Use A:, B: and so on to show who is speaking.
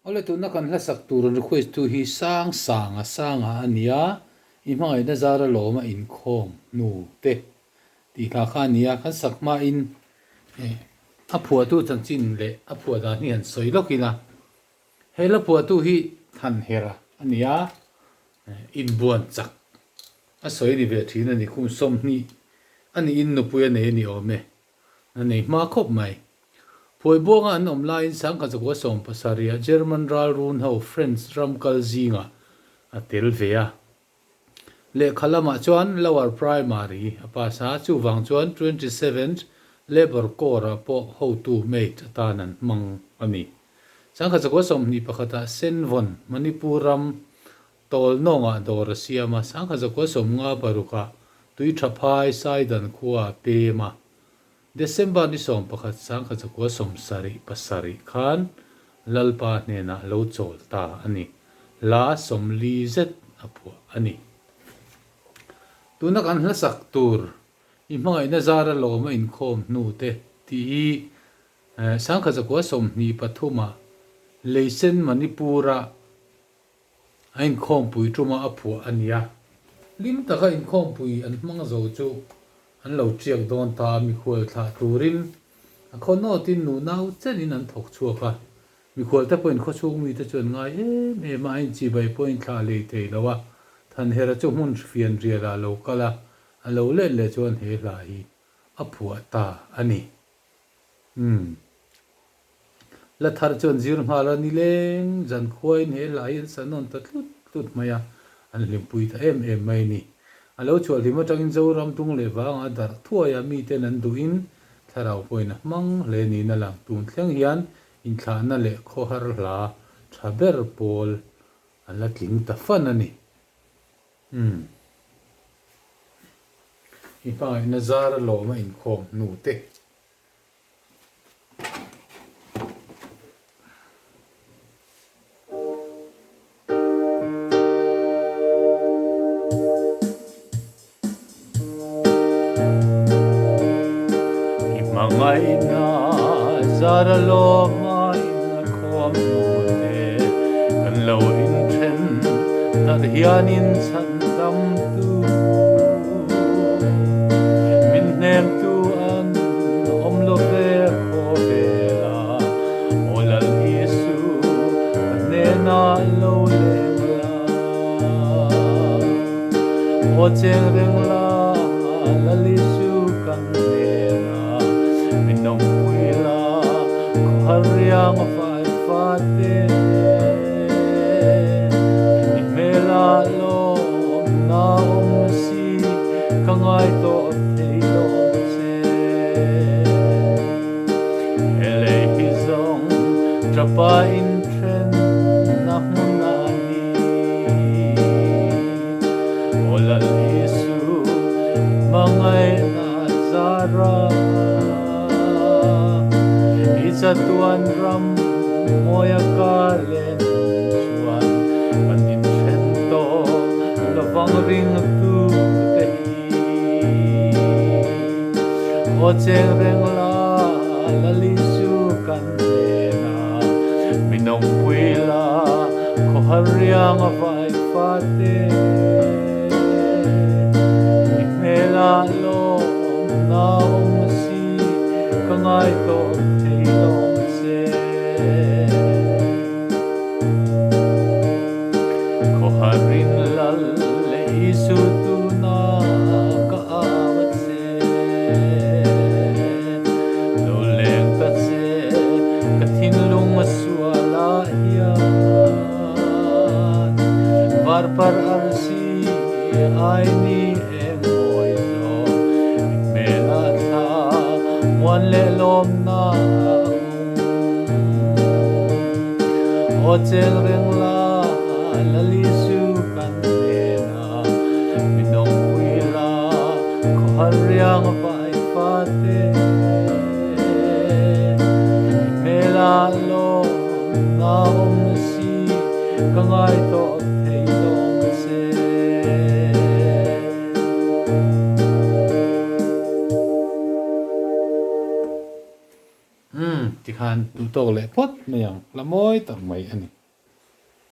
A: Awle tuna kan hlasak tur an request tu hi Sang Sanga Sanga a nia, i hmangaihna zara lawma inkhawm hnu te tih hla kha a nia, kan sak hmain a phuahtu chanchin leh a phuah dan hi han sawi lawk ila, he hla phuahtu hi Thanhera a nia, inbuan chak a sawi ni ve thin a ni, kum 20 a niin nupui a nei a ni awm e. A nei hma khawp mai. Phuaibuanga an awm laiin Sangkhatzakua sawmpasarih German ral run ho French ram kal zingah a tel ve a. Lehkha lamah chuan Lower Primary a pass a, chuvang chuan 27th Labour Corps-ah pawh hotu mate atan an hmang a ni. Sangkhatzakua 21 pakhatah Senvawn, Manipur ram Tawlnawngah dawr a siam a, 1956 parukah Tuithaphai Saidan khua a pem a. December ni 11 1977 khan Lalpa hnenah lo chawl ta a ni. Hla 40 zet a phuah a ni. Tuna kan hlasak tur i hmangaihna zara lawm a inkhawm hnu te tih hi 1923 ah Leisen Manipur-ah A inkhawmpui ṭuma a phuah a nia. Hlim taka inkhawmpui an hmang zo chu an lo ṭiak dawn ta a, mikhual thlah turin a khaw nawtin nunau chenin an thawk chhuak a. Mikhual te pawhin khawchhung mite chu an ngai em em a, a inchibai pawhin thlah lei thei lo a. Thanhera chu hmun fian rialah a lo kal a, a lo let leh chuan he hla hi a phuah ta a ni. Umm. La thar chuan zir nghal a ni leng, zan khuain he hla hi an sa nawn ta tlut tlut mai a, an hlimpui ta em em mai a ni. A lo chhuah hlim atangin Zoram tung leh vangah a darh thuai a, miten an duhin thlarau pawhin a hmang hle niin a lang. Tun thleng hian inthlahna leh khawhar hla tha ber pawl an la tling ta fan a ni. Umm. I hmangaihna zar a lawm a inkhawm hnu te. I hmangaihna zar a lawm a inkhawm hnu te. Kan lo inthen dar hianin chhan dam tu min hnem tu an awm lo ve khawvel a, Aw Lal Isu ka hnenah lo leng la, Aw cheng reng la Lal Isu kan hnenah min awmpui la, khawhar riang fai fate. I hmelah lawmna awm si ka ngai tawh thei lo che. He lei hi zawng tapa inthen na hmun a ni. Aw Lal Isu hmangaihna zara i chatuan ram mawia ka len chuan kan inthen tawh lovang ringtu te hi. Aw cheng reng la Lal Isu kan hnenah min awmpui la khawhar riang a vai fate i hmelah lawmna awm si ka ngai tawh thei lawm che. Khawharin Lal leh Isu tuna ka au a che. Lo leng ta che ka thinlung a sual ah hian varpar arsi ai ni eng mawi zawk i hmel a thla muan leh lawmna a awm. Aw cheng reng la Lal Isu kan hnenah min awmpui la khawhar riang vai fate i hmelah lawmna awm si ka ngai tawh thei lawm che. Umm tikhan duh tawk leh phawt mai ang, la mawi tak mai a ni.